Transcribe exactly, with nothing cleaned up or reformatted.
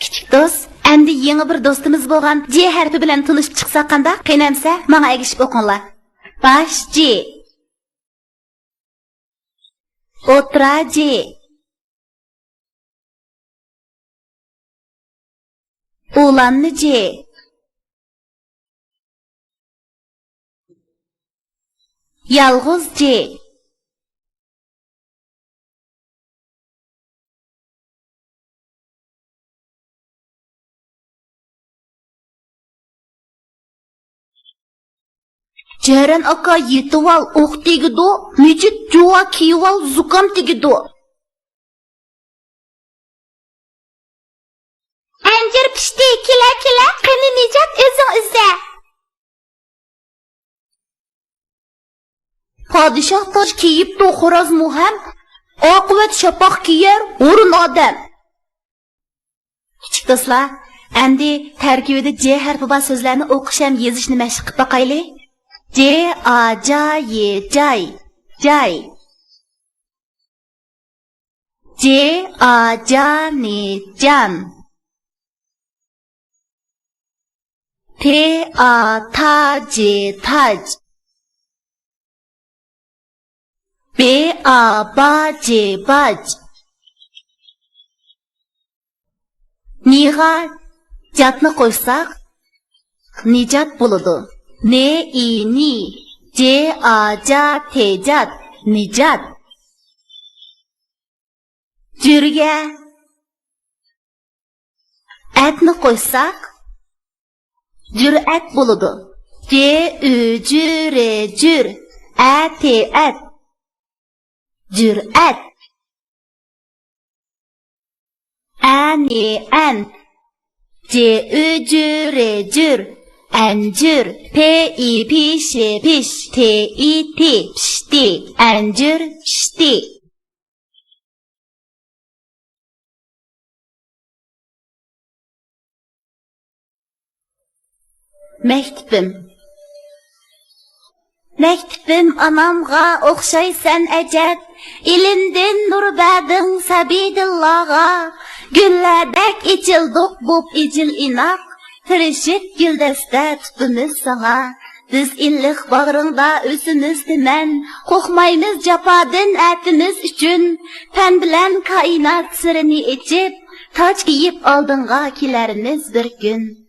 كىچىك دوست، ئەمدى يېڭى بىر دوستىمىز بولغان جې ھەرپى بىلەن تونۇشۇپ چىقساق قانداق؟ قېنى ئەمسە، ماڭا ئەگىشىپ ئوقۇڭلار. باش جې. ئوتتۇرا جې. ئۇلاننى جې. يالغۇز جې. جەرەن ئاكا يېتىۋال، ئوق تېگىدۇ، مىجىت جۇۋا كىيىۋال، زۇكام تېگىدۇ. ئەنجۈر پىشتى، كېلە، كېلە، قېنى نىجات ئۆزۈڭ ئىزدە. پادىشاھ تاج كىيىپتۇ خورازمۇ ھەم، ئاقىۋەت شاپاق كىيەر ھۇرۇن ئادەم. كىچىك دوستلار، ئەمدى تەركىبىدە جې ھەرپى بار سۆزلەرنى ئوقۇش ھەم يېزىشنى مەشىق قىلىپ باقايلى. جې، ئا، جا، يې، جاي، جاي. جې، ئا، جا، نې، جان. تې، ئا، تا، جې، تاج. بې، ئا، با، جې، باج. نىغا جاتنى قوشساق، نىجات بولىدۇ. نې، ئى، نى، جې، ئا، جا، تېجات، نىجات. جۈرگە ئەتنى قوشساق، جۈرئەت بولىدۇ. جې، ئۈ، جۈ، رې، جۈر، ئە، تې، ئەت. جۈرئەت. ئە، نې، ئەن. جې، ئۈ، جۈ، رې، جۈر، ئەنجۈر. پې، ئى، پې، شې، پېش، تې، ئى، تې، پىشتى، ئەنجۈر پىشتى. مەكتىپىم. مەكتىپىم ئانامغا ئوخشايسەن ئەجەب، ئىلىمدىن نۇر بەردىڭ سەبىيدىللاغا. گۈللەردەك ئېچىلدۇق بوپ ئىجىل ئىناق، تىرىشىپ گۈلدەستە تۇتىمىز ساڭا. بىز ئىللىق باغرىڭدا ئۆسىمىز تىمەن، قورقمايمىز جاپادىن ئەتىمىز ئۈچۈن. پەن بىلەن كائىنات سىرىنى ئېچىپ، تاج كىيىپ ئالدىڭغا كېلەرمىز بىر كۈن.